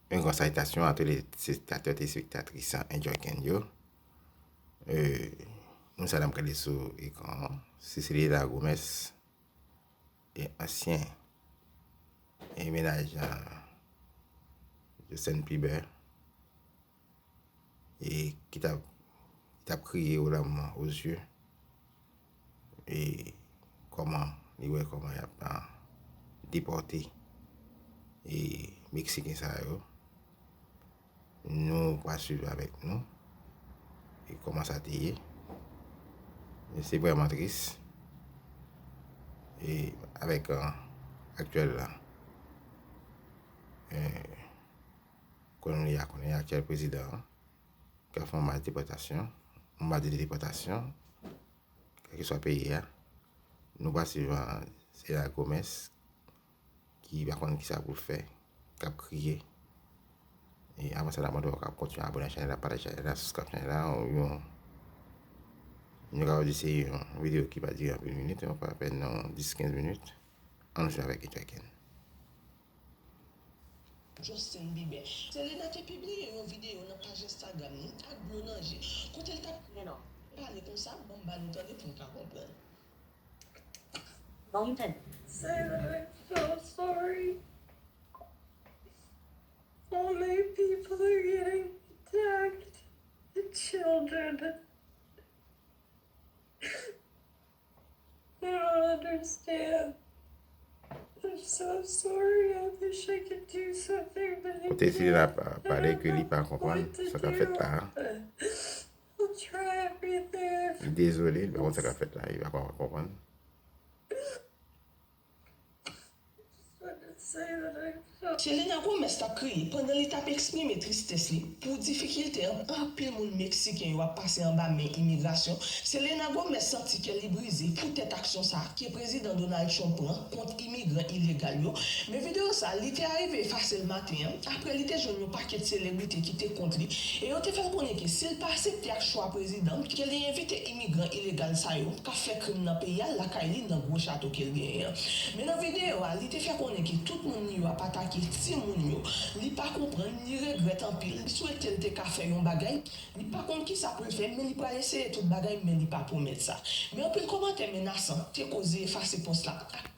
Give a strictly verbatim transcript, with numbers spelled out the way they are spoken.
Yon gran salitasyon a tout lè telespektatè, telespektatris Enjoy Ken yo. E, moun sa n ap gade sou ekran an, se Selena Gomez, e ansyen e mennaj a Justin Bieber, e ki t ap, ki t ap kriye aux larmes aux yeux, e kòman li wè kòman y ap, ah, depòte e Meksiken sa yo. Nou pral swiv avèk nou e kòman sa te ye. E se vrèman tris. E avèk, ah, aktyèl la, e, kounye a, kounye a, aktyèl prezidan an, k ap fè yon mas depòtasyon, yon mas de depòtasyon, kèlkeswa peyi a. Nou pral swiv Selena Gomez, ki pa konn kisa pou l fè, k ap kriye. E avan sa, n ap mande w kontinye abòne ak chanèl la, pataje chanèl la, subscribe chanèl la. Yon, nou kapab di se yon videyo ki pa dire anpil minit, yon apèn yon dis, kenz minit. Ann swiv avèk Enjoy Ken. Justin Bieber. Selena te pibliye yon videyo nan paj Instagram li ak dlo nan je, kote l t ap pale konsa, ban m ba nou tande pou n ka konprann. Say that I feel sorry. So many people are getting attacked. The children. I don't understand. I'm so sorry. I wish I could do something, but I Kote Selena can't. pa- pale ke li pa konprann sa k ap fèt la. I'll try everything. Li dezole, li pa konn sa k ap fèt la, li pa konprann. But to say that I felt Selena Gomez t ap kriye pandan li t ap eksprime tristès li pou difikilte anpil moun Meksiken yo ap pase anba men imigrasyon. Selena Gomez santi kè li brize poutèt aksyon sa a ke Prezidan Donald Trump pran kont imigran ilegal yo. Men videyo sa a, li te arive efase l maten an, apre li te jwenn yon pakèt selebrite ki te kont li, e yo te fè l konnen ke si l pa aksepte ak chwa prezidan, ke li envite imigran ilegal sa yo k ap fè krim nan peyi a lakay li nan gwo chato ke l genyen an. Men nan videyo a, li te fè konnen ke tout moun li yo ap atake timoun yo. Li pa konprann, li regrèt anpil, li swete l te ka fè yon bagay. Li pa konn kisa pou l fè, men li pral eseye tout bagay, men li pa pwomèt sa. Men anpil kòmantè menasan te koze efase pòs la ak tout